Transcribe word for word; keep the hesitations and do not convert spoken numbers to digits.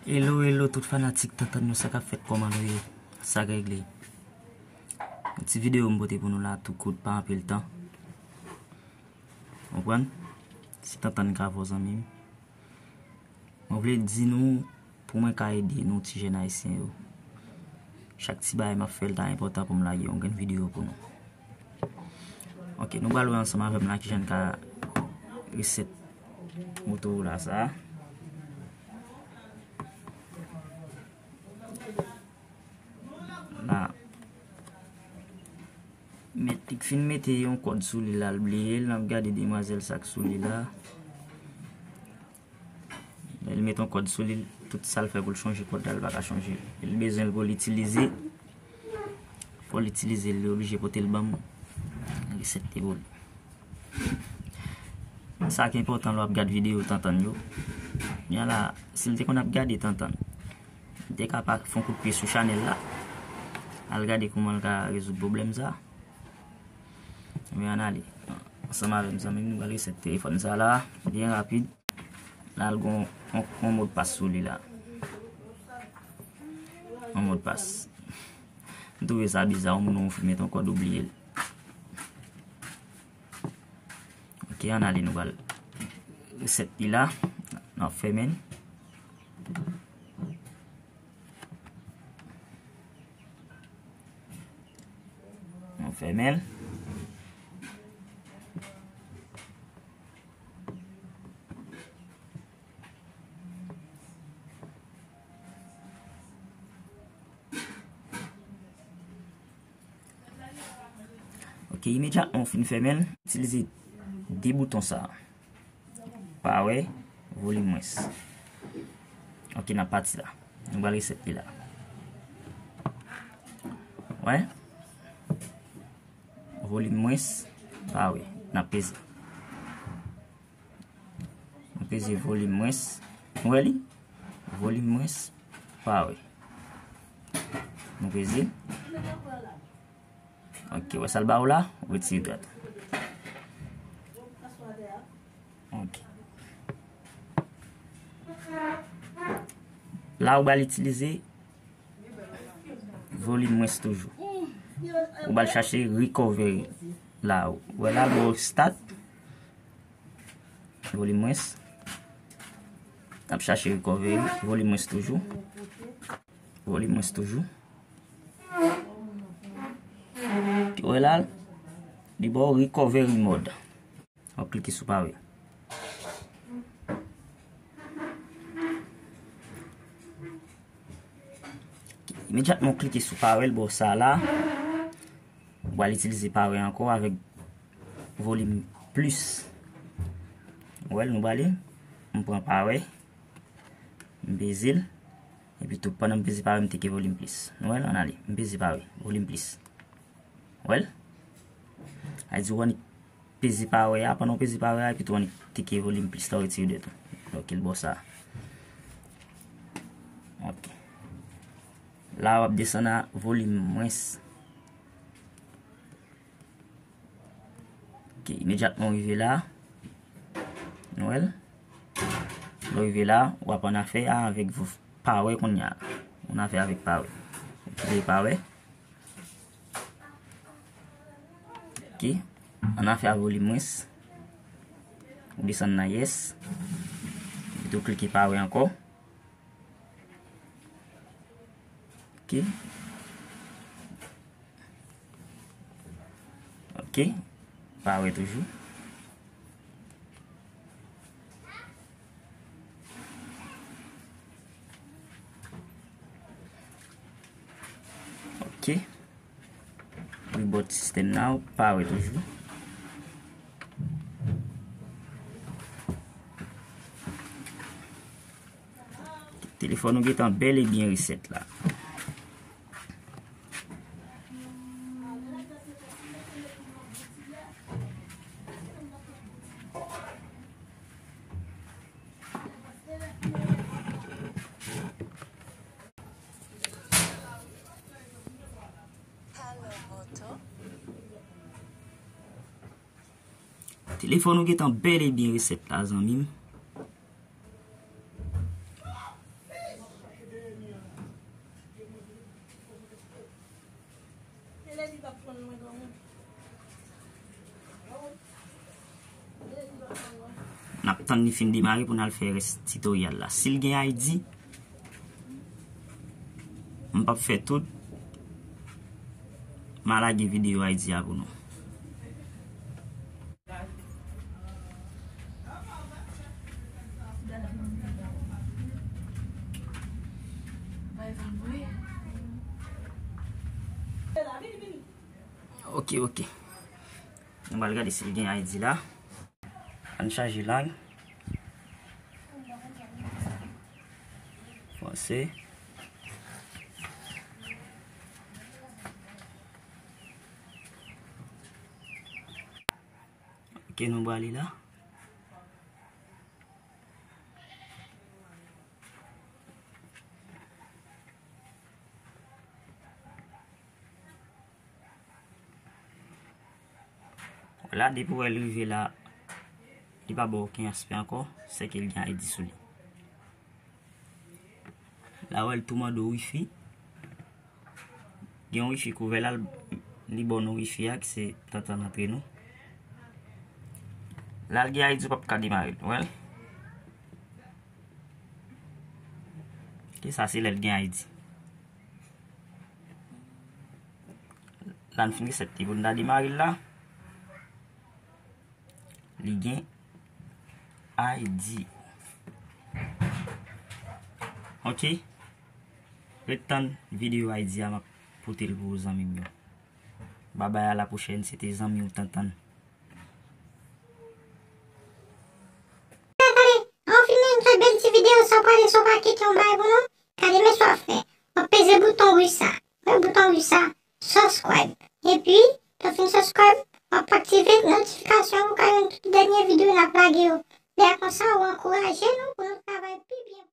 Hello, hello, tout fanatik Tantan yo, sa k ap fèt, kòman nou ye? Sa k regle? Yon ti videyo m pote pou nou la, tou kout, pa anpil tan. Konprann? Si Tantan ka fè w, zanmi m. Mwen vle di nou, pou mwen ka ede nou ti jèn ayisyen yo. Chak ti bagay m ap fè, l ta enpòtan pou m lage yon grenn videyo pou nou. Ok, nou pral wè ansanm avè m la kijan n ka resèt Motorola sa. La. Met, li fin mete yon kòd sou li la, l bliye l, n ap gade demwazèl sa k sou li la. Lè l met yon kòd sou li, tout sa l fè pou l chanje kòd la, l pa ka chanje. Li bezwen l pou l itilize. Fò l itilize l, li oblije pote l ban m. Resèt li pou li. Sa ki enpòtan lè w ap gade videyo Tantan yo. Kounye a la, si l te konn ap gade Tantan, li te ka pa fè yon kout pye sou chanèl la. Al gade kòman l ka rezoud pwoblèm sa. Men ann ale. Ansanm avè m, zanmi m, nou pral resèt telefòn sa la, byen rapid. La, l gon yon, yon modpas sou li la. Yon modpas. M twouve sa biza, yon moun ou fin met yon kòd ou bliye l. Ok, ann ale, nou pral resèt li la. N ap fèmen l. Nou fèmen l. Ok, imedyatman w fin fèmen l, itilize de bouton sa. Power, volume moins. Ok, n ap pati la. Nou pral resèt li la. Wè. Volume moins, power. N ap peze. Nou peze volume moins. Nou wè li? Volume moins, power. Nou peze. Ok, wè sa l ba ou la? Ou retire dwèt. Ok. La ou pral itilize volume moins toujou. Ou pral chache recovery la. Ou wè la, l ba w start. Volume moins. N ap chache recovery. Volume moins toujou. Volume moins toujou. Ou wè la, li ba w recovery mode. W ap klike sou power. Imedyatman w klike sou power, l ba w sa la. Ou pral itilize power ankò avèk volume plus. Ou wè l, nou prale. M pran power. M peze l. Epi tou, pandan m peze power, m teke volume plus. Nou wè l, ann ale. M peze power, volume plus. Ou wè l? Sa vle di w annik peze power a, pandan w peze power a, epi tou annik teke volume plus la, w retire dwèt ou. Donk, l ba w sa. Ok. La, w ap desann a volume moins. Ok, imedyatman w rive la, nou wè l. Lè w rive la, w ap annafè a avèk vo-, power kounye a. Annafè avèk power. Ou kite power. Ok. Annafè a volume moins. Ou desann nan yes. Epi tou klike power ankò. Ok. Ok. Power toujou. Ok. Reboot sistèm nan, power toujou. Telefòn ou gentan bèl e byen resèt la. Telefòn ou gentan bèl e byen resèt la, zanmi m. Tann li fin demare pou n al fè rès titoryal la. Si l gen I D, m p ap fè tout. M a lage videyo I D a pou nou. Ok, ok. Nou pral gade si l gen I D la. Ann chaje lang. Franse. Ok, nou prale la. La, depi w wè l rive la, li pa ba w okenn aspè ankò, se ke l gen I D sou li. La, w wè l tou mande w wifi. Gen yon wifi k ouvè la, li ba w non wifi a, ki se Tantann antre nou. La, l gen I D, w p ap ka demare l, w wè l? Ki sa, se lè l gen I D. La, n fin resèt li pou n ta demare l la. Li gen I D. Ok. Ret tann videyo I D a, m ap pote l pou ou, zanmi m yo. Babay, a la pwochèn, se te zanmi w Tantann. Gade, gade, anfin, men, fè bèl ti videyo, sa w prale, sa w pa kite yon bagay pou nou. Gade, men sa w ap fè. W ap peze bouton wouj sa. Wè bouton wouj sa. Subscribe. Epi, lè w fin subscribe, w ap aktive notifikasyon pou w ka jwenn tout dènye videyo n ap lage yo. Lè konsa, w ankouraje nou pou nou travay pi byen.